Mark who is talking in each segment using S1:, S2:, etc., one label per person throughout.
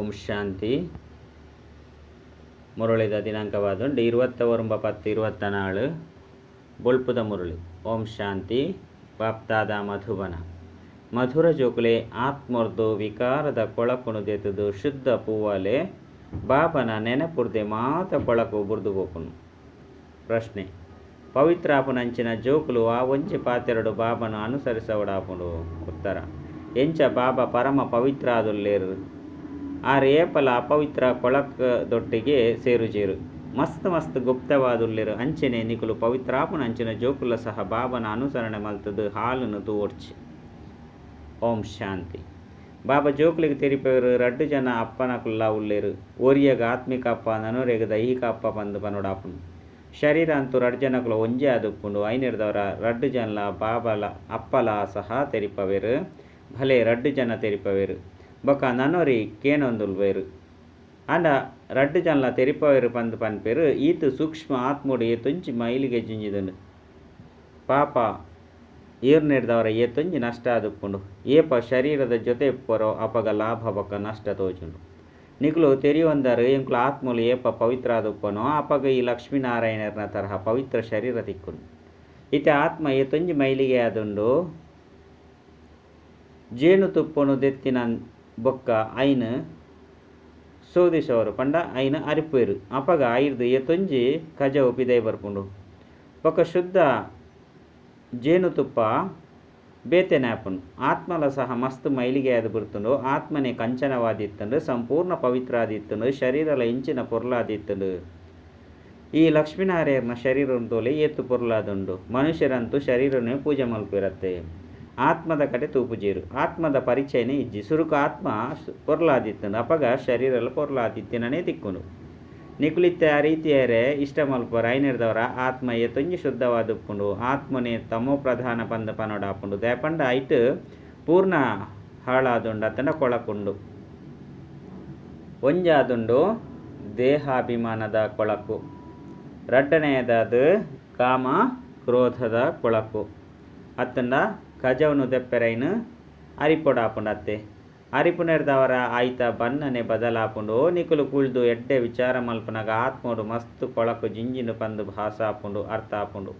S1: ಓಂ ಶಾಂತಿ. ಮುರಳಿದ ದಿನಾಂಕವಾದುಂಡು 29/10/24. ಬೊಳ್ಪುದ ಮುರಳಿ. ಓಂ ಶಾಂತಿ. ಬಾಪ್ದಾದ ಮಧುಬನ. ಮಧುರ ಜೋಕುಲೆ, ಆತ್ಮರ್ದು ವಿಕಾರದ ಕೊಳಕುನು ದೆತುದು ಶುದ್ಧ ಪೂವಾಲೆ. ಬಾಬನ ನೆನಪುರ್ದೆ ಮಾತ ಕೊಳಕು ಬುರ್ದು ಪೋಪುನು. ಪ್ರಶ್ನೆ: ಪವಿತ್ರಾಪುನಂಚಿನ ಜೋಕುಲು ವಾ ಒಂಜಿ ಪಾತೆರೊಡು ಬಾಬನು ಅನುಸರಿಸವಡಾಪುಂಡು? ಉತ್ತರ: ಎಂಚ ಬಾಬಾ ಪರಮ ಪವಿತ್ರಾದುಲ್ಲೇರ್, ಆರ್ ಏಪಲ ಅಪವಿತ್ರ ಕೊಳಕದೊಟ್ಟಿಗೆ ಸೇರುಜೆರ್, ಮಸ್ತ್ ಮಸ್ತ್ ಗುಪ್ತವಾದುಲ್ಲೆರ್, ಅಂಚೆನೆ ನಿಕುಲು ಪವಿತ್ರಾಪುನಂಚಿನ ಜೋಕುಲ್ಲ ಸಹ ಬಾಬನ ಅನುಸರಣೆ ಮಲ್ತುದು ಹಾಳುನು ತೂವೊಡ್ಚಿ. ಓಂ ಶಾಂತಿ. ಬಾಬಾ ಜೋಕುಲೆಗ್ ತೆರಿಪವೆರ್, ರಡ್ಡ್ ಜನ ಅಪ್ಪನಕುಲ್ಲಾ ಉಲ್ಲೆರ್. ಒರಿಯಗ್ ಆತ್ಮಿಕ ಅಪ್ಪ, ನನೊರಿಯಗ್ ದೈಹಿಕ ಅಪ್ಪ ಪಂದ್ ಪನೊಡಾಪುಂಡು. ಶರೀರ ಅಂತೂ ರಡ್ಡ್ ಜನಕುಲ ಒಂಜೇ ಆದುಪ್ಪುಂಡು. ಐನೆರ್ದವರ ರಡ್ಡ್ ಜನಲ ಬಾಬಲ ಅಪ್ಪಲ ಸಹ ತೆರಿಪವೆರ್. ಭಲೆ ರಡ್ಡ್ ಜನ ತೆರಿಪವೆರ್. ಬೊಕ ನನೊರಿ ಕೇನೊಂದುಲ್ವೆರ್. ಆಂಡ ರಡ್ಡ್ ಜನಲ ತೆರಿಪವೆರ್ ಪಂದ್ ಪನ್ಪೆರ್. ಈತ್ ಸೂಕ್ಷ್ಮ ಆತ್ಮೊಡು ಏತೊಂಜಿ ಮೈಲಿಗೆ ಜಿಂಜಿದುಂಡು. ಪಾಪ ಏರ್ನೆರ್ದವರ ಏತೊಂಜಿ ನಷ್ಟ ಆದುಪ್ಪುಂಡು. ಏಪ ಶರೀರದ ಜೊತೆ ಇಪ್ಪರೋ ಅಪಗ ಲಾಭ ಬೊಕ ನಷ್ಟ ತೋಜುಂಡು. ನಿಕುಲು ತೆರಿಯೊಂದರ್, ಎಂಕುಲು ಆತ್ಮಲು ಏಪ ಪವಿತ್ರ ಆದುಪ್ಪನೋ ಅಪಗ ಈ ಲಕ್ಷ್ಮೀನಾರಾಯಣರ್ನ ತರಹ ಪವಿತ್ರ ಶರೀರ ತಿಕ್ಕುಂಡು. ಇತ್ತೆ ಆತ್ಮ ಏತೊಂಜಿ ಮೈಲಿಗೆ ಆದುಂಡು. ಜೇನುತುಪ್ಪೊನು ದೆತ್ತಿನ ಬೊಕ್ಕ ಐನ್ ಶೋಧಿಸವರು ಪಂಡ ಐನ್ ಅರಿಪುವೆರ್. ಅಪಗ ಐರ್ದ್ ಏತೊಂಜಿ ಕಜವು ಪಿದಯಿ ಬರ್ಪುಂಡು. ಬೊಕ್ಕ ಶುದ್ಧ ಜೇನುತುಪ್ಪ ಬೇತೆನೆ ಆಪುಂಡು. ಆತ್ಮಲ ಸಹ ಮಸ್ತ್ ಮೈಲಿಗೆ ಆದ್ ಬಿಡ್ತುಂಡು. ಆತ್ಮನೇ ಕಂಚನವಾದಿತ್ತುಂಡು, ಸಂಪೂರ್ಣ ಪವಿತ್ರ ಆದಿತ್ತುಂಡು, ಶರೀರಲ ಇಂಚಿನ ಪೊರ್ಲಾದಿತ್ತುಂಡು. ಈ ಲಕ್ಷ್ಮೀನಾರಾಯಣನ ಶರೀರನ್ ತೋಲೆ ಏತ್ ಪೊರ್ಲಾದುಂಡು. ಮನುಷ್ಯರಂತೂ ಶರೀರನೇ ಪೂಜೆ ಮಲ್ಪುವೆರತ್ತೆ, ಆತ್ಮದ ಕಡೆ ತೂಪುಜೆರ್. ಆತ್ಮದ ಪರಿಚಯನೇ ಇಜ್ಜಿ. ಸುರುಕು ಆತ್ಮ ಪೊರ್ಲಾದಿತ್ತುಂಡು, ಅಪಗ ಶರೀರಲ ಪೊರ್ಲಾದಿತ್ತಿನನೇ ತಿಕ್ಕುಂಡು. ನಿಕುಲಿತ್ತೆ ಆ ರೀತಿಯರೇ ಇಷ್ಟ ಮಲ್ಪುವರ. ಐನೆರ್ದವರ ಆತ್ಮ ಏತೊಂಜಿ ಶುದ್ಧವಾದುಪ್ಪುಂಡು. ಆತ್ಮನೇ ತಮೋ ಪ್ರಧಾನ ಪಂದ್ ಪನೊಡಾಪುಂಡು. ದಾಯೆಪಂಡ ಐಟ್ ಪೂರ್ಣ ಹಾಳಾದುಂಡು ಅತ್ತಂಡ ಕೊಳಕುಂಡು. ಒಂಜಾದುಂಡು ದೇಹಾಭಿಮಾನದ ಕೊಳಕು, ರಡ್ಡನೆಯದಾದ್ ಕಾಮ ಕ್ರೋಧದ ಕೊಳಕು ಅತ್ತಂಡ ಕಜವನ್ನು ದೆಪ್ಪೆರೈನ್ ಅರಿಪೊಡಾಪುಂಡು ಅತ್ತೆ. ಅರಿಪುನೆರ್ದವರ ಆಯ್ತ ಬಣ್ಣನೆ ಬದಲಾಪುಂಡು. ನಿಕುಲು ಕುಲ್ದು ಎಡ್ಡೆ ವಿಚಾರ ಮಲ್ಪುನಗ ಆತ್ಮೊಡು ಮಸ್ತ್ ಕೊಳಕು ಜಿಂಜಿಂಡ್ ಪಂದ್ ಭಾಸ ಆಪುಂಡು, ಅರ್ಥ ಆಪುಂಡು.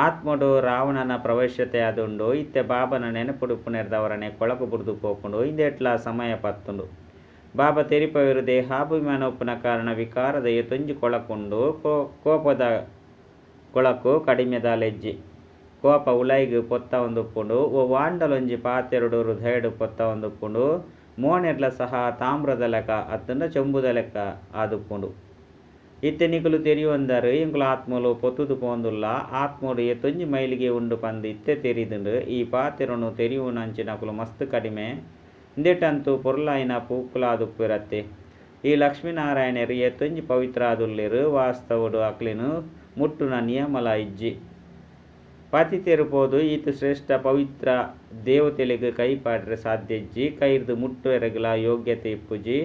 S1: ಆತ್ಮೊಡು ರಾವಣನ ಪ್ರವೇಶತೆ ಆದುಂಡು. ಇತ್ತೆ ಬಾಬನ ನೆನಪುಡುಪ್ಪುನೆರ್ದವರನೆ ಕೊಳಕು ಬುಡ್ದು ಪೋಪುಂಡು. ಇಂದೆಟ್ಲಾ ಸಮಯ ಪತ್ತುಂಡು. ಬಾಬಾ ತೆರಿಪವೆರ್, ದೇಹಾಭಿಮಾನ ಉಪ್ಪುನ ಕಾರಣ ವಿಕಾರದ ಏತೊಂಜಿ ಕೊಳಕುಂಡು. ಕೋಪದ ಕೊಳಕು ಕಡಿಮೆದಾಲೆಜ್ಜಿ. ಕೋಪ ಉಲೈಗ್ ಪೊತ್ತವೊಂದುಪ್ಪುಂಡು. ಒವ್ವಾಂಡಲೊಂಜಿ ಪಾತೆರೊಡು ಹೃದಯಡ್ ಪೊತ್ತವೊಂದುಪ್ಪುಂಡು. ಮೋನೆಡ್ಲ ಸಹ ತಾಮ್ರದ ಲೆಕ್ಕ ಅತ್ತಂಡ ಚೊಂಬುದ ಲೆಕ್ಕ ಆದುಪ್ಪುಂಡು. ಇತ್ತೆ ನಿಕುಲು ತೆರಿಯೊಂದರ್, ಎಂಕುಲು ಆತ್ಮಲು ಪೊತ್ತುದು ಪೋವೊಂದುಲ್ಲ. ಆತ್ಮೊಡು ಏತೊಂಜಿ ಮೈಲಿಗೆ ಉಂಡು ಪಂದ್ ಇತ್ತೆ ತೆರಿದುಂಡು. ಈ ಪಾತೆರೊನು ತೆರಿಯುನಂಚಿನಕುಲು ಮಸ್ತ್ ಕಡಿಮೆ. ಇಂದೆಟಂತೂ ಪೊರ್ಲಾಯಿನ ಪೂಕುಲಾದುಪ್ಪುವೆರತ್ತೆ. ಈ ಲಕ್ಷ್ಮೀನಾರಾಯಣೆರ್ ಏತೊಂಜಿ ಪವಿತ್ರ ಆದುಲ್ಲೆರ್. ವಾಸ್ತವಡ್ ಅಕ್ಲೆನ್ ಮುಟ್ಟುನ ನಿಯಮಲ ಇಜ್ಜಿ. ಪತಿತೆರ್ ಪೋದು ಈತ್ ಶ್ರೇಷ್ಠ ಪವಿತ್ರ ದೇವತೆಲೆಗ್ ಕೈ ಪಾಡ್ರೆ ಸಾಧ್ಯ ಇಜ್ಜಿ. ಕೈರ್ದ್ ಮುಟ್ಟುವರೆಗ್ಲಾ ಯೋಗ್ಯತೆ ಇಪ್ಪುಜಿ.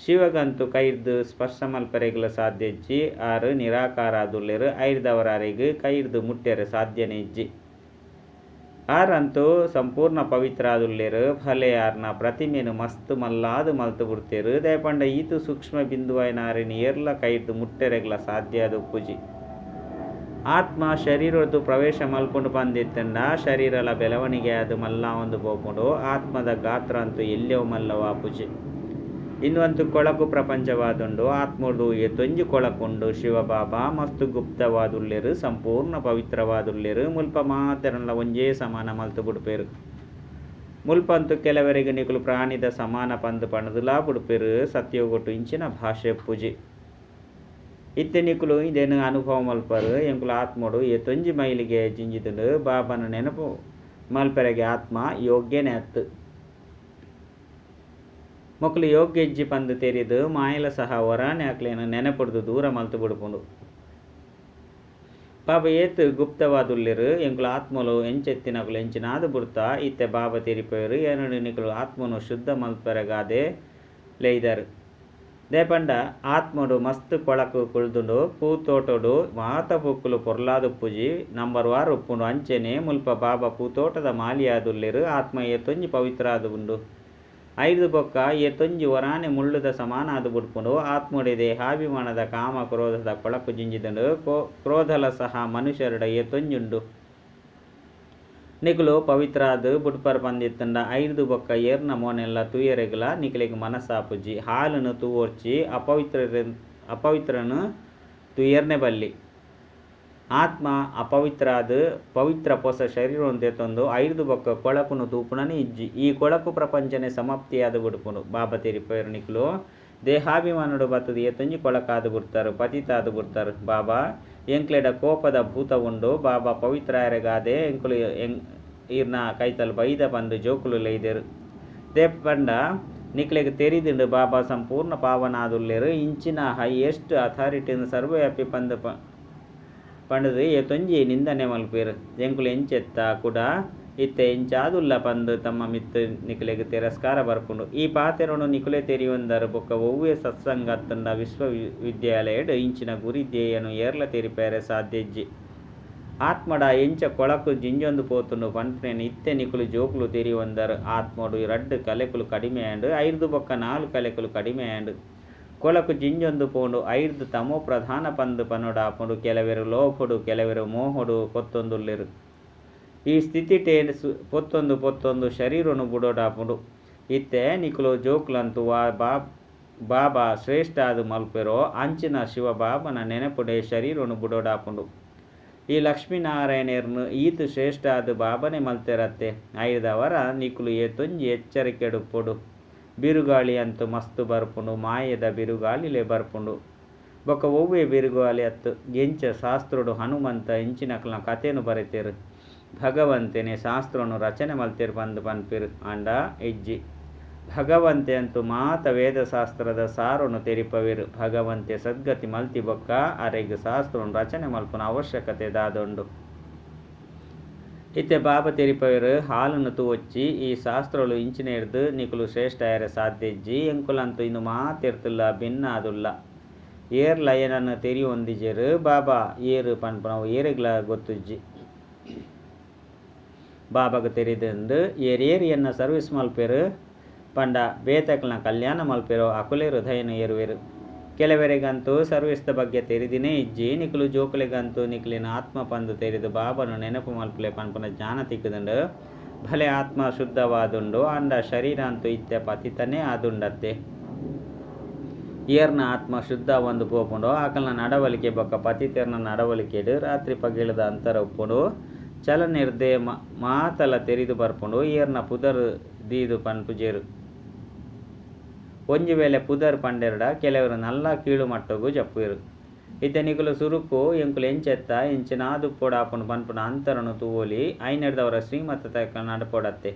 S1: ಶಿವಗಂತೂ ಕೈರ್ದ್ ಸ್ಪರ್ಶ ಮಲ್ಪರೆಗ್ಲ ಸಾಧ್ಯ ಇಜ್ಜಿ. ಆರ್ ನಿರಾಕಾರ ಆದುಲ್ಲೆರ್. ಐರ್ದವರ ಅರೆಗ್ ಕೈರ್ದ್ ಮುಟ್ಟೆರೆ ಸಾಧ್ಯನೇ ಇಜ್ಜಿ. ಆರಂತೂ ಸಂಪೂರ್ಣ ಪವಿತ್ರ ಆದುಲ್ಲೆರ್. ಭಲೆ ಆರ್ನ ಪ್ರತಿಮೆನ್ ಮಸ್ತ್ ಮಲ್ಲಾದ್ ಮಲ್ತ್ ಬುಡ್ತೆರ್. ದಾಯೆಪಂಡ ಈತ್ ಸೂಕ್ಷ್ಮ ಬಿಂದುವಾಯಿನ ಆರೆನ್ ಏರ್ಲ ಕೈರ್ದ್ ಮುಟ್ಟೆರೆಗ್ಲ ಸಾಧ್ಯ ಆದುಪ್ಪುಜಿ. ಆತ್ಮ ಶರೀರೊರ್ದು ಪ್ರವೇಶ ಮಲ್ಪುಂಡು ಪಂದಿತ್ತಂಡ ಶರೀರಲ ಬೆಳವಣಿಗೆ ಆದ್ ಮಲ್ಲಾವೊಂದು ಪೋಪುಂಡು. ಆತ್ಮದ ಗಾತ್ರ ಅಂತೂ ಎಲ್ಯವು ಮಲ್ಲವು ಆಪುಜಿ. ಇಂದು ಅಂತೂ ಕೊಳಕು ಪ್ರಪಂಚವಾದುಂಡು. ಆತ್ಮೊರ್ದು ಏತೊಂಜಿ ಕೊಳಕುಂಡು. ಶಿವಬಾಬಾ ಮಸ್ತ್ ಗುಪ್ತವಾದುಲ್ಲೆರ್, ಸಂಪೂರ್ಣ ಪವಿತ್ರವಾದುಲ್ಲೆರ್. ಮುಲ್ಪ ಮಾತೆರನ್ಲ ಒಂಜೇ ಸಮಾನ ಮಲ್ತ್ ಬುಡ್ಪೆರ್. ಮುಲ್ಪಂತೂ ಕೆಲವರೆಗ್ ನಿಕುಲು ಪ್ರಾಣಿದ ಸಮಾನ ಪಂದ್ ಪಂಡುದುಲಾ ಬುಡ್ಪೆರ್. ಸತ್ಯಯುಗೊಟು ಇಂಚಿನ ಭಾಷೆ ಇಪ್ಪುಜಿ. ಇತ್ತೆ ನಿಕುಲು ಇಂದೆನ್ ಅನುಭವ ಮಲ್ಪರ್. ಎಂಕುಲು ಆತ್ಮೊಡು ಏತೊಂಜಿ ಮೈಲಿಗೆ ಜಿಂಜಿದುಂಡು. ಬಾಬನ ನೆನಪು ಮಲ್ಪೆರೆಗೆ ಆತ್ಮ ಯೋಗ್ಯನೇ ಅತ್. ಮೊಕುಲು ಯೋಗ್ಯ ಇಜ್ಜಿ ಪಂದ್ ತೆರಿದ್ ಮಾಯೆಲ ಸಹ ಒರಾನೆ ಅಕ್ಲೆನ್ ನೆನಪುಡ್ದು ದೂರ ಮಲ್ತ್ ಬುಡ್ಪುಂಡು. ಬಾಬಾ ಏತ್ ಗುಪ್ತವಾದುಲ್ಲೆರ್. ಎಂಕುಲು ಆತ್ಮಲು ಎಂಚೆತ್ತಿನಕುಲು ಎಂಚಿನಾದ್ ಬುಡ್ತ. ಇತ್ತೆ ಬಾಬಾ ತೆರಿಪವೆರ್, ಏನಡು ನಿಕುಲು ಆತ್ಮನು ಶುದ್ಧ ಮಲ್ಪೆರೆಗಾದೆ ಲೆಯ್ದರ್. ದಾಯೆಪಂಡ ಆತ್ಮೊಡು ಮಸ್ತ್ ಕೊಳಕು ಕುಲ್ದುಂಡು. ಪೂತೋಟೊಡು ಮಾತ ಪೂಕುಲು ಪೊರ್ಲಾದುಪ್ಪುಜಿ, ನಂಬರ್ ವಾರ್ ಉಪ್ಪುಂಡು. ಅಂಚೆನೆ ಮುಲ್ಪ ಬಾಬಾ ಪೂತೋಟದ ಮಾಲಿಯಾದುಲ್ಲೆರ್. ಆತ್ಮ ಏತೊಂಜಿ ಪವಿತ್ರ ಆದ್ ಉಂಡು. ಐದು ಬೊಕ್ಕ ಏತೊಂಜಿ ಒರಾನೆ ಮುಳ್ಳುದ ಸಮಾನಾದ್ ಬುಡ್ಪುಂಡು. ಆತ್ಮೊಡೆ ದೇಹಾಭಿಮಾನದ ಕಾಮ ಕ್ರೋಧದ ಕೊಳಕು ಜಿಂಜಿದುಂಡು. ಕ್ರೋಧಲ ಸಹ ಮನುಷ್ಯರ್ಡ ಏತೊಂಜುಂಡು. ನಿಕುಲು ಪವಿತ್ರಾದ್ ಬುಡ್ಪರ್ ಪಂದಿತ್ತುಂಡ ಐರ್ದ್ ಬೊಕ್ಕ ಏರ್ನ ಮೋನೆನ್ಲ ತೂಯೆರೆಗ್ಲಾ ನಿಕಲೆಗ್ ಮನಸ್ಸಾಪುಜಿ. ಹಾಲುನು ತೂವೊರ್ಚಿ ಅಪವಿತ್ರನ್ ತೂಯೆರ್ನೆ ಬಲ್ಲಿ. ಆತ್ಮ ಅಪವಿತ್ರಾದ್ ಪವಿತ್ರ ಪೊಸ ಶರೀರನ್ ದೆತೊಂದು ಐರ್ದ್ ಬೊಕ್ಕ ಕೊಳಕುನು ತೂಪುಣನೇ ಇಜ್ಜಿ. ಈ ಕೊಳಕು ಪ್ರಪಂಚನೆ ಸಮಾಪ್ತಿಯಾದ್ ಬುಡ್ಪುಂಡು. ಬಾಬಾ ತೆರಿಪೇರು ನಿಕುಲು ದೇಹಾಭಿಮಾನಡು ಬತ್ತುದು ಏತೊಂಜಿ ಕೊಳಕಾದ್ ಬುಡ್ತಾರು ಪತಿತಾದ್ ಬುಡ್ತಾರು. ಬಾಬಾ ಎಂಕ್ಲೆಡ ಕೋಪದ ಭೂತ ಉಂಡು. ಬಾಬಾ ಪವಿತ್ರಾಯೆರೆಗಾದೆ ಎಂಕುಲು ಈರ್ನ ಕೈತಲ್ ಬೈದ ಪಂದು ಜೋಕುಲು ಲೆಯ್ದೆರು. ದೇಪಂಡ ನಿಕ್ಲೆಗ್ ತೆರಿದುಂಡು ಬಾಬಾ ಸಂಪೂರ್ಣ ಪಾವನಾದುಲ್ಲೆರ್. ಇಂಚಿನ ಹೈಯೆಸ್ಟ್ ಅಥಾರಿಟಿನ್ ಸರ್ವವ್ಯಾಪಿ ಪಂದ್ ಪಂಡುದು ಏತೊಂಜಿ ನಿಂದನೆ ಮಲ್ಪುವೆರ್. ಎಂಕುಲು ಎಂಚೆತ್ತ ಕುಡ ಇತ್ತೆ ಎಂಚಾದುಲ್ಲ ಪಂದ್ ತಮ್ಮ ಮಿತ್ತ್ ನಿಕ್ಲೆಗ್ ತಿರಸ್ಕಾರ ಬರ್ಪುಂಡು. ಈ ಪಾತೆರೊನು ನಿಕುಲೇ ತೆರಿಯೊಂದರ್ ಬೊಕ್ಕ ಒವ್ವೇ ಸತ್ಸಂಗ ಅತ್ತುಂಡ ವಿಶ್ವವಿದ್ಯಾಲಯಡ್ ಇಂಚಿನ ಗುರಿ ಧ್ಯೇಯನು ಏರ್ಲ ತೆರಿಪಾಯೆರೆ ಸಾಧ್ಯ ಇಜ್ಜಿ. ಆತ್ಮಡ ಎಂಚ ಕೊಳಕು ಜಿಂಜೊಂದು ಪೋತುಂಡು ಪನ್ಪುನೆನ್ ಇತ್ತೆ ನಿಕುಲು ಜೋಕುಲು ತೆರಿಯೊಂದರ್. ಆತ್ಮಡು ರಡ್ಡ್ ಕಲೆಕುಲು ಕಡಿಮೆ ಆಂಡ್. ಐರ್ದ್ ಬೊಕ್ಕ ನಾಲ್ ಕಲೆಕುಲು ಕಡಿಮೆ ಆಂಡ್. ಕೊಳಕು ಜಿಂಜೊಂದು ಪೋಂಡು. ಐರ್ದ್ ತಮೋ ಪ್ರಧಾನ ಪಂದ್ ಪನೊಡಾಪುಂಡು. ಕೆಲವೆರ್ ಲೋಭೊಡು ಕೆಲವೆರ್ ಮೋಹೊಡು ಪೊತ್ತೊಂದುಲ್ಲೆರ್. ಈ ಸ್ಥಿತಿಟೇ ಪೊತ್ತೊಂದು ಪೊತ್ತೊಂದು ಶರೀರನು ಬುಡೊಡಾಪುಂಡು. ಇತ್ತೆ ನಿಕುಲು ಜೋಕುಲಂತು ವಾ ಬಾಬಾ ಶ್ರೇಷ್ಠ ಆದ್ ಮಲ್ಪೆರೋ ಅಂಚಿನ ಶಿವ ಬಾಬನ ನೆನಪುಡೆ ಶರೀರನು ಬುಡೊಡಾಪುಂಡು. ಈ ಲಕ್ಷ್ಮೀನಾರಾಯಣೆರ್ನು ಈತ್ ಶ್ರೇಷ್ಠ ಆದ್ ಬಾಬನೆ ಮಲ್ತೆರತ್ತೆ. ಐರ್ದವರ ನಿಕುಲು ಏತೊಂಜಿ ಎಚ್ಚರಿಕೆಡುಪ್ಪೊಡು. ಬಿರುಗಾಳಿ ಅಂತು ಮಸ್ತ್ ಬರ್ಪುಂಡು. ಮಾಯೆದ ಬಿರುಗಾಳಿಲೆ ಬರ್ಪುಂಡು. ಬೊಕ್ಕ ಒವ್ವೇ ಬಿರುಗಾಳಿ ಅತ್ತು. ಎಂಚ ಶಾಸ್ತ್ರಡು ಹನುಮಂತ ಇಂಚಿನಕಲ್ನ ಕಥೆನ್ ಬರೆತೆರ್. ಭಗವಂತನೇ ಶಾಸ್ತ್ರನು ರಚನೆ ಮಲ್ತೆರ್ ಪಂದ್ ಪನ್ಪೆರ್ ಆಂಡ ಇಜ್ಜಿ. ಭಗವಂತೆ ಅಂತೂ ಮಾತ ವೇದಶಾಸ್ತ್ರದ ಸಾರನು ತೆರಿಪವೆರ್. ಭಗವಂತೆ ಸದ್ಗತಿ ಮಲ್ತಿ ಬೊಕ್ಕ ಅರೆಗ್ ಶಾಸ್ತ್ರನು ರಚನೆ ಮಲ್ಪುನ ಅವಶ್ಯಕತೆ ದಾದುಂಡು. ಇತ್ತೆ ಬಾಬಾ ತೆರಿಪವೆರ್ ಹಾಲುನು ತೂವೊಚ್ಚಿ ಈ ಶಾಸ್ತ್ರಲು ಇಂಚಿನೆರ್ದ್ ನಿಕುಲು ಶ್ರೇಷ್ಠ ಆಯೆರೆ ಸಾಧ್ಯ ಇಜ್ಜಿ. ಎಂಕುಲಂತೂ ಇಂದು ಮಾತೆರ್ತುಲ್ಲ ಭಿನ್ನ ಆದುಲ್ಲ. ಏರ್ಲ ಏನನ್ನು ತೆರಿಯೊಂದಿಜೆರ್. ಬಾಬಾ ಏರು ಪನ್ಪುನವು ಏರೆಗ್ಲಾ ಗೊತ್ತುಜ್ಜಿ. ಬಾಬಾಗ್ ತೆರಿದುಂಡು ಏರೇರು ಎನ್ನ ಸರ್ವಿಸ್ ಮಲ್ಪೆರು ಪಂಡ ಬೇತಕ್ಲೆನ ಕಲ್ಯಾಣ ಮಲ್ಪೆರು ಅಕುಲೇ ಹೃದಯನು ಏರುವೆರು. ಕೆಲವರಿಗಂತೂ ಸರ್ವಿಸ್ ದ ಬಗ್ಗೆ ತೆರಿದಿನೇ ಇಜ್ಜಿ. ನಿಕುಲು ಜೋಕುಲೆಗಂತೂ ನಿಕುಲೆನ ಆತ್ಮ ಪಂದ್ ತೆರಿದು ಬಾಬಾನು ನೆನಪು ಮಲ್ಪುಲೆ ಪನ್ಪುನ ಜ್ಞಾನ ತಿಕ್ಕುದುಂಡು. ಭಲೆ ಆತ್ಮ ಶುದ್ಧವಾದುಂಡು ಆಂಡ ಶರೀರ ಅಂತೂ ಇತ್ತೆ ಪತಿತನೇ ಆದುಂಡತ್ತೆ. ಏರ್ನ ಆತ್ಮ ಶುದ್ಧ ಒಂದು ಪೋಪುಂಡು ಆಕಲ್ನ ನಡವಳಿಕೆ ಬೊಕ್ಕ ಪತಿತೆರ್ನ ನಡವಳಿಕೆಡ್ ರಾತ್ರಿ ಪಗೆಲದ ಅಂತರ ಉಪ್ಪುಂಡು. ಚಲನೆರ್ದೆ ಮಾತಲ ತೆರಿದು ಬರ್ಪುಂಡು. ಏರ್ನ ಪುದರ್ ದೀದು ಪನ್ಪುಜೆರ್. ಒಂಜಿ ವೇಳೆ ಪುದರ್ ಪಂಡೆರ್ಡ ಕೆಲವೆರ್ ನಲ್ಲ ಕೀಳು ಮಟ್ಟೊಗು ಜಪ್ಪುವೆರ್. ಇತ್ತೆ ನಿಕುಲು ಸುರುಕು ಎಂಕುಲು ಎಂಚೆತ್ತ ಎಂಚಿನಾದುಪ್ಪೊಡಾಪುಂಡು ಪನ್ಪುನ ಅಂತರನು ತೂವೊಲಿ. ಐನೆರ್ದವರ ಶ್ರೀಮತದ ನಡಪೊಡತ್ತೆ.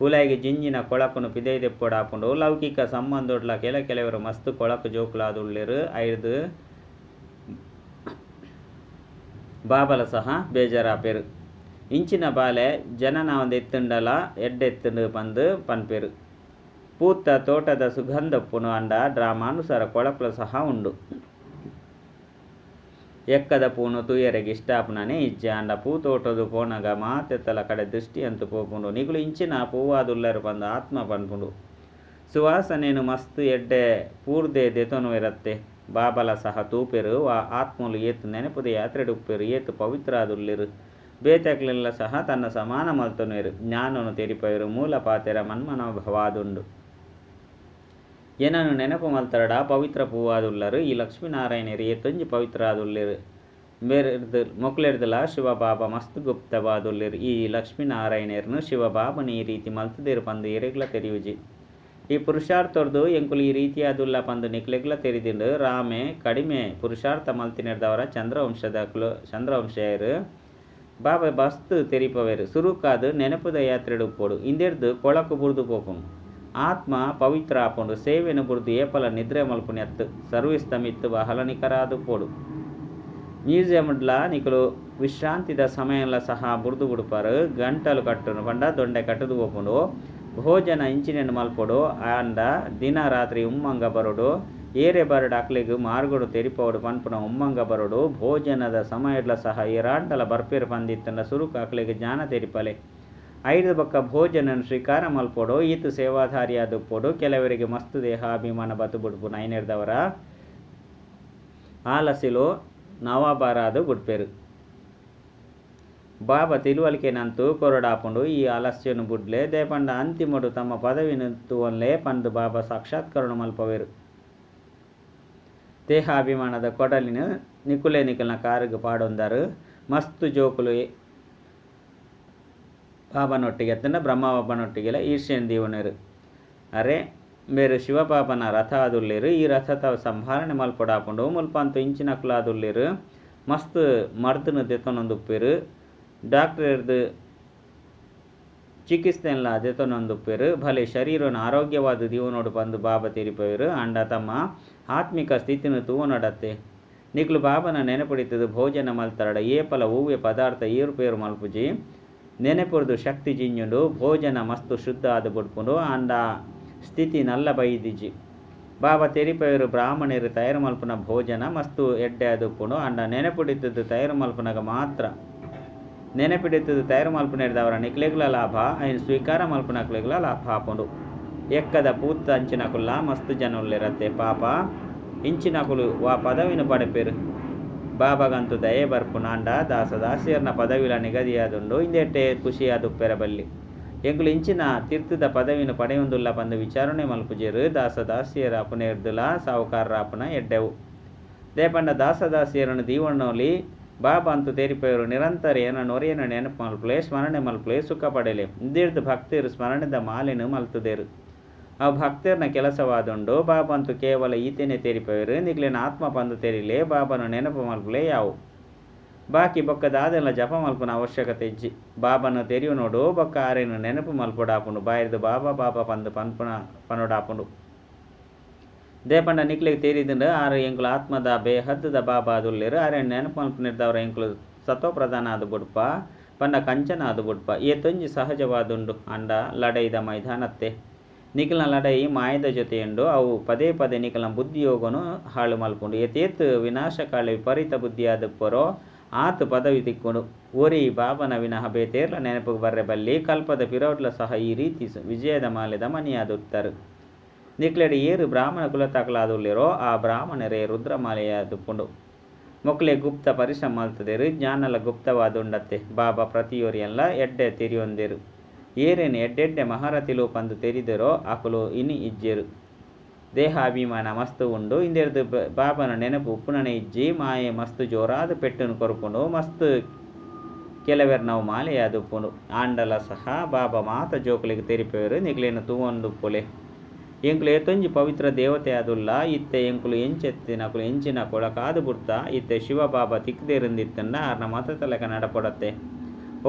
S1: ಉಲಾಯಿಗ್ ಜಿಂಜಿನ ಕೊಳಕುನು ಪಿದಯಿ ದೆಪ್ಪೊಡಾಪುಂಡು. ಲೌಕಿಕ ಸಂಬಂಧೊಡ್ಲ ಕೆಲವೆರ್ ಮಸ್ತ್ ಕೊಳಕು ಜೋಕುಲಾದುಲ್ಲೆರ್. ಐರ್ದ್ ಬಾಬಲ ಸಹ ಬೇಜಾರಾಪೆರ್. ಇಂಚಿನ ಬಾಲೆ ಜನನಾವಂದೆ ಇತ್ತುಂಡಲ ಎಡ್ಡೆ ಇತ್ತುಂಡು ಪಂದ್ ಪನ್ಪೆರ್. ಪೂತ ತೋಟದ ಸುಗಂಧ ಉಪ್ಪುಂಡು ಆಂಡ ಡ್ರಾಮಾನುಸಾರ ಕೊಳಕುಲ ಸಹ ಉಂಡು. ಎಕ್ಕದ ಪೂನು ತೂಯೆರೆಗ್ ಇಷ್ಟ ಆಪುನನೇ ಇಜ್ಜಿ. ಆಂಡ ಪೂ ತೋಟೊದು ಪೋನಗ ಮಾತೆತ್ತಲ ಕಡೆ ದೃಷ್ಟಿ ಅಂತೂ ಪೋಪುಂಡು. ನಿಕುಲು ಇಂಚಿನ ಪೂವಾದುಲ್ಲರ್ ಪಂದ್ ಆತ್ಮ ಪನ್ಪುಂಡು. ಸುವಾಸನೆನು ಮಸ್ತ್ ಎಡ್ಡೆ ಪೂರ್ದೆ ದೆತೊನುವೆರತ್ತೆ. ಬಾಬಲ ಸಹ ತೂಪೆರು ವಾ ಆತ್ಮಲು ಏತ್ ನೆನಪುದ ಯಾತ್ರೆಡ್ ಉಪ್ಪೆರು ಏತ್ ಪವಿತ್ರಾದುಲ್ಲೆರ್. ಬೇತೆಕ್ಲೆನ್ಲ ಸಹ ತನ್ನ ಸಮಾನ ಮಲ್ತೊನುವೆರು. ಜ್ಞಾನನು ತೆರಿಪವೆರು. ಮೂಲ ಪಾತೆರ ಮನ್ಮನಾಭವಾದುಂಡು. ಏನನ್ನು ನೆನಪು ಮಲ್ತರಡ ಪವಿತ್ರ ಪೂವಾದುಲ್ಲರು. ಈ ಲಕ್ಷ್ಮೀನಾರಾಯಣೆರ್ ಏತೊಂಜಿ ಪವಿತ್ರಾದುಲ್ಲೆರ್. ಮೊಕ್ಲೆರ್ದಲ ಶಿವಬಾಬಾ ಮಸ್ತ್ ಗುಪ್ತವಾದುಲ್ಲೆರ್. ಈ ಲಕ್ಷ್ಮೀನಾರಾಯಣೆರ್ನು ಶಿವಬಾಬನ ಈ ರೀತಿ ಮಲ್ತುದೆರ್ ಪಂದ್ ಏರೆಗ್ಲ ತೆರಿಯುಜಿ. ಈ ಪುರುಷಾರ್ಥೊರ್ದು ಎಂಕುಲು ಈ ರೀತಿಯಾದುಲ್ಲ ಪಂದ್ ನಿಕ್ಲೆಗ್ಲ ತೆರಿದಿಂಡು. ರಾಮೆ ಕಡಿಮೆ ಪುರುಷಾರ್ಥ ಮಲ್ತಿನೆರ್ದವರ ಚಂದ್ರವಂಶೆಯರು. ಬಾಬಾ ಮಸ್ತ್ ತೆರಿಪವೆರ್. ಸುರುಕಾದ್ ನೆನಪುದ ಯಾತ್ರೆಡ್ ಉಪ್ಪೊಡು. ಇಂದೆರ್ದ್ ಕೊಳಕು ಬುರ್ದು ಪೋಪುಂಡು. ಆತ್ಮ ಪವಿತ್ರ ಆಪುಂಡು. ಸೇವೆನು ಬುರ್ದು ಏಪಲ ನಿದ್ರೆ ಮಲ್ಪುನೆತ್ತು. ಸರ್ವಿಸ್ ದ ಮಿತ್ತ್ ಬಹಳ ನಿಖರಾದುಪ್ಪೊಡು. ಮ್ಯೂಸಿಯಂಡ್ಲ ನಿಕುಲು ವಿಶ್ರಾಂತಿದ ಸಮಯನ್ಲ ಸಹ ಬುರ್ದು ಬುಡ್ಪಾರು. ಗಂಟಲು ಕಟ್ಟುನು ಪಂಡ ದೊಂಡೆ ಕಟ್ಟುದು ಪೋಪುಂಡು. ಭೋಜನ ಇಂಚಿನೆನ್ ಮಲ್ಪೊಡು. ಆಂಡ ದಿನ ರಾತ್ರಿ ಉಮ್ಮಂಗ ಬರೊಡು. ಏರೆ ಬರಡ್ ಅಕ್ಲೆಗ್ ಮಾರ್ಗಡು ತೆರಿಪವೊಡು ಪನ್ಪುನ ಉಮ್ಮಂಗ ಬರೊಡು. ಭೋಜನದ ಸಮಯಡ್ಲ ಸಹ ಏರಾಂಡಲ ಬರ್ಪೆರ್ ಪಂದಿತ್ತುಂಡ ಸುರುಕು ಅಕ್ಲೆಗ್ ಜ್ಞಾನ ತೆರಿಪಲೆ. ಐದು ಬೊಕ್ಕ ಭೋಜನನ್ ಸ್ವೀಕಾರ ಮಲ್ಪೊಡು. ಈತ್ ಸೇವಾಧಾರಿಯಾದುಪ್ಪೊಡು. ಕೆಲವರಿಗೆ ಮಸ್ತ್ ದೇಹಾಭಿಮಾನ ಬತ್ತು ಬುಡ್ಪುನ ಐನೆರ್ದವರ ಆಲಸಿಲು ನವಾಬಾರಾದ್ ಬುಡ್ಪೆರ್. ಬಾಬಾ ತಿಳುವಳಿಕೆನಂತೂ ಕೊರೊಡಾಪುಂಡು. ಈ ಆಲಸ್ಯನು ಬುಡ್ಲೆ ದಾಯೆಪಂಡ ಅಂತಿಮೊಡು ತಮ್ಮ ಪದವಿನ್ ತೂವೊನ್ಲೆ ಪಂದ್ ಬಾಬಾ ಸಾಕ್ಷಾತ್ಕರಣ ಮಲ್ಪವೆರ್. ದೇಹಾಭಿಮಾನದ ಕೊಡಲಿನ ನಿಕುಲೆ ನಿಕಲ್ನ ಕಾರುಗ್ ಪಾಡೊಂದಾರು. ಮಸ್ತ್ ಜೋಕುಲು ಬಾಬನೊಟ್ಟಿಗೆ ಅತ್ತಂಡ ಬ್ರಹ್ಮ ಬಾಬನೊಟ್ಟಿಗೆಲ ಈರ್ಷೆನ್ ದೀವೊನೆರು. ಅರೆ ಮೇರು ಶಿವಬಾಬನ ರಥ ಆದುಲ್ಲೆರ್. ಈ ರಥತ ಸಂಭಾಲನೆ ಮಲ್ಪೊಡಾಪುಂಡು. ಮುಲ್ಪಂತು ಇಂಚಿನಕುಲಾದುಲ್ಲೆರ್. ಮಸ್ತ್ ಮರ್ದ್ನ್ ದೆತೊನೊಂದುಪ್ಪೆರ್. ಡಾಕ್ಟರ್ದು ಚಿಕಿತ್ಸೆನ್ಲ ದೆತೊನೊಂದುಪ್ಪೆರ್. ಭಲೆ ಶರೀರನ್ ಆರೋಗ್ಯವಾದ್ ದೀವೊನೊಡು ಪಂದ್ ಬಾಬಾ ತೆರಿಪವೆರ್. ಆಂಡ ತಮ್ಮ ಆತ್ಮಿಕ ಸ್ಥಿತಿನ್ ತೂವೊನೊಡತ್ತೆ. ನಿಕುಲು ಬಾಬನ ನೆನಪುಡಿತುದು ಭೋಜನ ಮಲ್ತರಡ ಏಪಲ ಒವ್ವೆ ಪದಾರ್ಥ ಏರುಪೇರು ಮಲ್ಪುಜಿ. ನೆನಪುರ್ದು ಶಕ್ತಿ ಜಿಂಜುಂಡು. ಭೋಜನ ಮಸ್ತ್ ಶುದ್ಧ ಆದ್ ಬುಡ್ಪುಂಡು. ಆಂಡ ಸ್ಥಿತಿ ನಲ್ಲ ಬೈದಿಜಿ. ಬಾಬಾ ತೆರಿಪವೆರ್ ಬ್ರಾಹ್ಮಣರು ತಯಾರು ಮಲ್ಪುನ ಭೋಜನ ಮಸ್ತ್ ಎಡ್ಡೆ ಆದುಪ್ಪುಂಡು. ಆಂಡ ನೆನಪುಡಿತುದು ತಯಾರು ಮಲ್ಪುನಗ ಮಾತ್ರ ನೆನಪಿಡಿತುದು ತಯಾರು ಮಲ್ಪುನೆರ್ದವರ ನಿಕ್ಲೆಗ್ಲ ಲಾಭ, ಐನ್ ಸ್ವೀಕಾರ ಮಲ್ಪುನಕ್ಲೆಗ್ಲ ಲಾಭ ಆಪುಂಡು. ಎಕ್ಕದ ಪೂತ ಅಂಚಿನಕುಲ್ಲ ಮಸ್ತ್ ಜನ ಉಲ್ಲೆರತ್ತೆ ಪಾಪ ಇಂಚಿನಕುಲು ವಾ ಪದವಿನ ಪಡೆಪೆರು. ಬಾಬಾಗಂತೂ ದಯೆ ಬರ್ಪುನಾಂಡ ದಾಸ ದಾಸಿಯರ್ನ ಪದವಿಲ ನಿಗದಿಯಾದುಂಡು. ಇಂದೆಟೆ ಖುಷಿಯಾದುಪ್ಪೆರ ಬಲ್ಲಿ. ಎಂಕುಲು ಇಂಚಿನ ತೀರ್ಥದ ಪದವಿನ ಪಡೆಯೊಂದುಲ್ಲ ಪಂದ್ ವಿಚಾರಣೆ ಮಲ್ಪುಜೆರು. ದಾಸ ದಾಸಿಯರ ಅಪುನೆರ್ದುಲ ಸಾಹುಕಾರರ ಅಪುನ ಎಡ್ಡೆವು. ದಾಯೆಪಂಡ ದಾಸ ದಾಸಿಯರನ್ನು ದೀವೊನೊಲಿ. ಬಾಬಾ ಅಂತೂ ತೆರಿಪೆರು ನಿರಂತರ ಏನ ನೊರೆಯನ ನೆನಪು ಮಲ್ಪುಲೆ, ಸ್ಮರಣೆ ಮಲ್ಪುಲೆ, ಸುಖ ಪಡೆಲೆ. ಇಂದೆರ್ದ್ ಭಕ್ತರು ಸ್ಮರಣೆದ ಮಾಲೆನ್ ಮಲ್ತುದೆರು. ಆ ಭಕ್ತರ್ನ ಕೆಲಸವಾದುಂಡು. ಬಾಬಾ ಅಂತೂ ಕೇವಲ ಈತೇನೆ ತೆರಿಪೆರು. ನಿಕ್ಲೆನ ಆತ್ಮ ಪಂದ್ ತೆರಿಲೆ, ಬಾಬಾನ ನೆನಪು ಮಲ್ಪುಲೆ ಯಾವು. ಬಾಕಿ ಬೊಕ್ಕ ದಾದೆಲ ಜಪ ಮಲ್ಪುನ ಅವಶ್ಯಕತೆ ಇಜ್ಜಿ. ಬಾಬಾನ ತೆರಿಯುನೋಡು ಬೊಕ್ಕ ಆರೆನ ನೆನಪು ಮಲ್ಪೊಡಾಪುಂಡು. ಬಾಯಿರ್ದ್ ಬಾಬಾ ಬಾಬಾ ಪಂದ್ ಪನ್ಪುನ ಪನೊಡಾಪುಂಡು. ದಾಯೆಪಂಡ ನಿಕ್ಲೆಗ್ ತೆರಿದುಂಡು ಆರು ಎಂಕುಲು ಆತ್ಮದ ಬೇಹದ್ದುದ ಬಾಬಾ ಆದುಲ್ಲೆರ್. ಆರೆನ ನೆನಪು ಮಲ್ಪುನೆರ್ದವರ ಎಂಕುಲು ಸತೋ ಪ್ರಧಾನ ಆದ್ ಬುಡ್ಪ ಪಂಡ ಕಂಚನ ಆದ್ ಬುಡ್ಪ. ಏತೊಂಜಿ ಸಹಜವಾದುಂಡು. ಆಂಡ ಲಡೈದ ಮೈದಾನತ್ತೆ. ನಿಕಲ್ನ ಲಡೈ ಮಾಯದ ಜೊತೆಯುಂಡು. ಅವು ಪದೇ ಪದೇ ನಿಕಲ್ನ ಬುದ್ಧಿಯೋಗನು ಹಾಳು ಮಲ್ಪುಂಡು. ಏತೇತ್ ವಿನಾಶಕಾಳಿ ವಿಪರೀತ ಬುದ್ಧಿಯಾದುಪ್ಪರೋ ಆತ್ ಪದವಿ ತಿಕ್ಕುಂಡು. ಒರಿ ಬಾಬನ ವಿನಃ ಬೇತೇರ್ಲ ನೆನಪುಗ್ ಬರ್ರೆ ಬಲ್ಲಿ. ಕಲ್ಪದ ಪಿರವುಡ್ಲ ಸಹ ಈ ರೀತಿ ವಿಜಯದ ಮಾಲೆದ ಮಣಿಯಾದುತ್ತಾರೆ. ನಿಕ್ಲೆಡ್ ಏರು ಬ್ರಾಹ್ಮಣ ಕುಲತಾಕಲಾದುಲ್ಲೆರೋ ಆ ಬ್ರಾಹ್ಮಣರೇ ರುದ್ರಮಾಲೆಯಾದುಪ್ಪುಂಡು. ಮೊಕ್ಲೆ ಗುಪ್ತ ಪರಿಶ್ರಮ ಮಲ್ತುದೆರು. ಜ್ಞಾನಲ ಗುಪ್ತವಾದುಂಡತ್ತೆ. ಬಾಬಾ ಪ್ರತಿಯೊರಿಯನ್ಲ ಎಡ್ಡೆ ತೆರಿಯೊಂದೆರು. ಏರೇನು ಎಡ್ಡೆಡ್ಡೆ ಮಹಾರಥಿಲು ಪಂದ್ ತೆರಿದೆರೋ ಅಕುಲು ಇನಿ ಇಜ್ಜೆರು. ದೇಹಾಭಿಮಾನ ಮಸ್ತ್ ಉಂಡು. ಇಂದೆರ್ದ್ ಬಾಬನ ನೆನಪು ಉಪ್ಪುನನೇ ಇಜ್ಜಿ. ಮಾಯೆ ಮಸ್ತ್ ಜೋರಾದ ಪೆಟ್ಟುನು ಕೊರ್ಪುಂಡು. ಮಸ್ತ್ ಕೆಲವೆರ್ನವು ಮಾಲೆಯಾದುಪ್ಪುಂಡು. ಆಂಡಲ ಸಹ ಬಾಬಾ ಮಾತ ಜೋಕುಲೆಗ್ ತೆರಿಪೆರು ನಿಕ್ಲೆನ್ ತೂವೊಂದುಪ್ಪುಲೆ. ಎಂಕುಲು ಏತೊಂಜಿ ಪವಿತ್ರ ದೇವತೆ ಆದುಲ್ಲ. ಇತ್ತೆ ಎಂಕುಲು ಎಂಚೆತ್ತಿನಕುಲು ಎಂಚಿನ ಕೊಳಕಾದು ಬುಡ್ತ. ಇತ್ತೆ ಶಿವ ಬಾಬಾ ತಿಕ್ದೇರಿಂದಿತ್ತಂಡ ಆರ್ನ ಮತತಲೆಕ ನಡಪೊಡತ್ತೆ.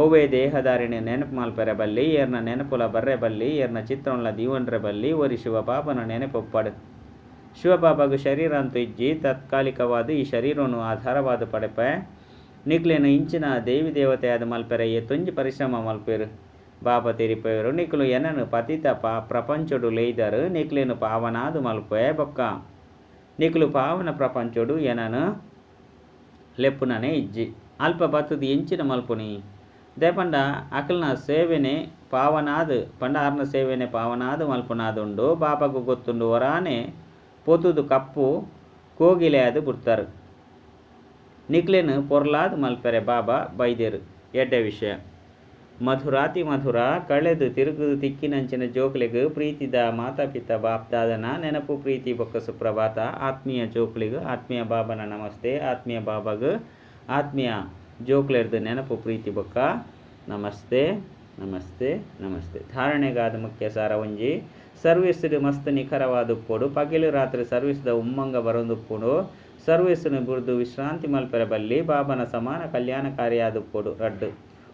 S1: ಒವ್ವೇ ದೇಹದಾರಿನ ನೆನಪು ಮಲ್ಪೆರೆ ಬಲ್ಲಿ. ಏರ್ನ ನೆನಪುಲ ಬರ್ರೆ ಬಲ್ಲಿ. ಏರ್ನ ಚಿತ್ರನ್ಲ ದೀವೊನ್ರೆ ಬಲ್ಲಿ. ಒರಿ ಶಿವಬಾಬನ ನೆನಪೊಪ್ಪಡು. ಶಿವಬಾಬಾಗ್ ಶರೀರ ಅಂತೂ ಇಜ್ಜಿ. ತಾತ್ಕಾಲಿಕವಾದ ಈ ಶರೀರನು ಆಧಾರವಾದ ಪಡೆಪೆ. ನಿಕ್ಲೆನ ಇಂಚಿನ ದೇವಿ ದೇವತೆಯಾದ ಮಲ್ಪೆರೆ ಏತೊಂಜಿ ಪರಿಶ್ರಮ ಮಲ್ಪೆರು. ಬಾಬಾ ತೆರಿಪೆರು ನಿಕುಲು ಎನನು ಪತಿತ ಪ್ರಪಂಚೊಡು ಲೇಯ್ದರು. ನಿಕ್ಲೆನು ಪಾವನಾದು ಮಲ್ಪೆ ಬೊಕ್ಕ ನಿಕುಲು ಪಾವನ ಪ್ರಪಂಚೊಡು ಎನನು ಲೆಪ್ಪುನನೇ ಇಜ್ಜಿ. ಅಲ್ಪ ಬತ್ತುದು ಎಂಚಿನ ಮಲ್ಪುನಿ. ದಾಯೆಪಂಡ ಅಕಲ್ನ ಸೇವೆನೆ ಪಾವನಾದ್ ಪಂಡ ಆರ್ನ ಸೇವೆನೆ ಪಾವನಾದ್ ಮಲ್ಪುನಾದುಂಡು. ಬಾಬಾಗ್ ಗೊತ್ತುಂಡು ಒರಾನೆ ಪೊತುದು ಕಪ್ಪು ಕೋಗಿಲೆ ಆದ್ ಬುಡ್ತಾರು. ನಿಕ್ಲೆನ್ ಪೊರ್ಲಾದ್ ಮಲ್ಪೆರೆ ಬಾಬಾ ಬೈದೆರು. ಎಡ್ಡೆ ವಿಷಯ. ಮಧುರಾತಿ ಮಧುರ ಕಳೆದು ತಿರುಗುದು ತಿಕ್ಕಿನಂಚಿನ ಜೋಕುಲೆಗ್ ಪ್ರೀತಿದ ಮಾತಾ ಪಿತಾ ಬಾಪ್ ದಾದನ ನೆನಪು ಪ್ರೀತಿ ಬೊಕ್ಕ ಸುಪ್ರಭಾತ. ಆತ್ಮೀಯ ಜೋಕುಲೆಗ್ ಆತ್ಮೀಯ ಬಾಬನ ನಮಸ್ತೆ. ಆತ್ಮೀಯ ಬಾಬಾಗ್ ಆತ್ಮೀಯ ಜೋಕುಲೆರ್ದ್ ನೆನಪು ಪ್ರೀತಿ ಬೊಕ್ಕ ನಮಸ್ತೆ ನಮಸ್ತೆ ನಮಸ್ತೆ. ಧಾರಣೆಗಾದ ಮುಖ್ಯ ಸಾರ ಒಂಜಿ ಸರ್ವಿಸ್ಡ್ ಮಸ್ತ್ ನಿಖರವಾದುಪ್ಪೊಡು. ಪಗೆಲು ರಾತ್ರಿ ಸರ್ವಿಸ್ದ ಉಮ್ಮಂಗ ಬರೊಂದುಪ್ಪುಂಡು. ಸರ್ವಿಸ್ನ್ ಬುಡ್ದು ವಿಶ್ರಾಂತಿ ಮಲ್ಪೆರೆ ಬಲ್ಲಿ. ಬಾಬನ ಸಮಾನ ಕಲ್ಯಾಣಕಾರಿಯಾದುಪ್ಪೊಡು. ರಡ್ಡ್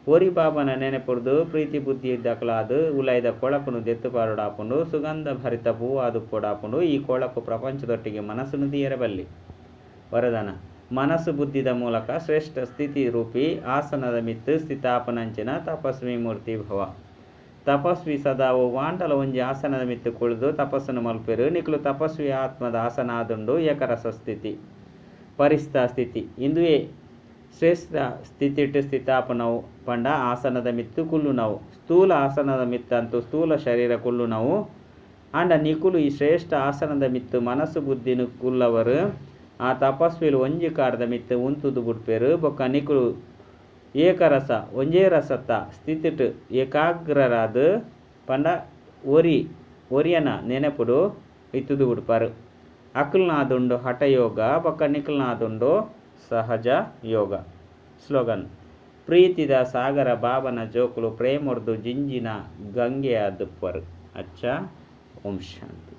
S1: ಒರಿ ಬಾಬನ ನೆನಪುರ್ದು ಪ್ರೀತಿ ಬುದ್ಧಿ ದಕಲಾದ್ ಉಲೈದ ಕೊಳಕುನು ದೆತ್ತು ಪಾರೊಡಾಪುಂಡು. ಸುಗಂಧ ಭರಿತ ಪೂವಾದುಪ್ಪೊಡಾಪುಂಡು. ಈ ಕೊಳಕು ಪ್ರಪಂಚದೊಟ್ಟಿಗೆ ಮನಸ್ಸುನು ದೀಯರೆ ಬಲ್ಲಿ. ವರದಾನ ಮನಸ್ಸು ಬುದ್ಧಿದ ಮೂಲಕ ಶ್ರೇಷ್ಠ ಸ್ಥಿತಿ ರೂಪಿ ಆಸನದ ಮಿತ್ತು ಸ್ಥಿತಾಪನಂಚಿನ ತಪಸ್ವಿ ಮೂರ್ತಿ ಭವ. ತಪಸ್ವಿ ಸದಾ ಒವ್ವಾಂಡಲ ಒಂಜಿ ಆಸನದ ಮಿತ್ತು ಕುಳಿದು ತಪಸ್ಸನ್ನು ಮಲ್ಪೆರು. ನಿಕುಲು ತಪಸ್ವಿ ಆತ್ಮದ ಆಸನ ಆದುಂಡು. ಏಕರಸ ಸ್ಥಿತಿ ಪರಿಸ್ಥಾ ಸ್ಥಿತಿ ಇಂದುವೇ ಶ್ರೇಷ್ಠ ಸ್ಥಿತಿಟ್ ಸ್ಥಿತಾಪನವು ಪಂಡ ಆಸನದ ಮಿತ್ತ್ ಕುಲ್ಲುನವು. ಸ್ಥೂಲ ಆಸನದ ಮಿತ್ತಂತೂ ಸ್ಥೂಲ ಶರೀರ ಕುಲ್ಲುನವು. ಆಂಡ ನಿಕುಲು ಈ ಶ್ರೇಷ್ಠ ಆಸನದ ಮಿತ್ತ್ ಮನಸ್ಸು ಬುದ್ಧಿನ ಕುಲ್ಲವರು. ಆ ತಪಸ್ವಿಲು ಒಂಜಿ ಕಾರ್ದ ಮಿತ್ತ್ ಉಂತುದು ಬುಡ್ಪೆರ್ ಬೊಕ್ಕ ನಿಕುಲು ಏಕರಸ ಒಂಜೇ ರಸತ್ತ ಸ್ಥಿತಿಟ್ ಏಕಾಗ್ರರಾದ್ ಪಂಡ ಒರಿ ಒರಿಯನ ನೆನಪುಡು ಇತ್ತುದು ಬುಡ್ಪರ್. ಅಕಲ್ನಾದುಂಡು ಹಠಯೋಗ ಬೊಕ್ಕ ನಿಕಲ್ನಾದುಂಡು ಸಹಜ ಯೋಗ. ಸ್ಲೋಗನ್ ಪ್ರೀತಿದ ಸಾಗರ ಬಾಬನ ಜೋಕುಲು ಪ್ರೇಮೊರ್ದು ಜಿಂಜಿನ ಗಂಗೆ ಆದುಪ್ಪರು. ಅಚ್ಚಾ ಓಂ ಶಾಂತಿ.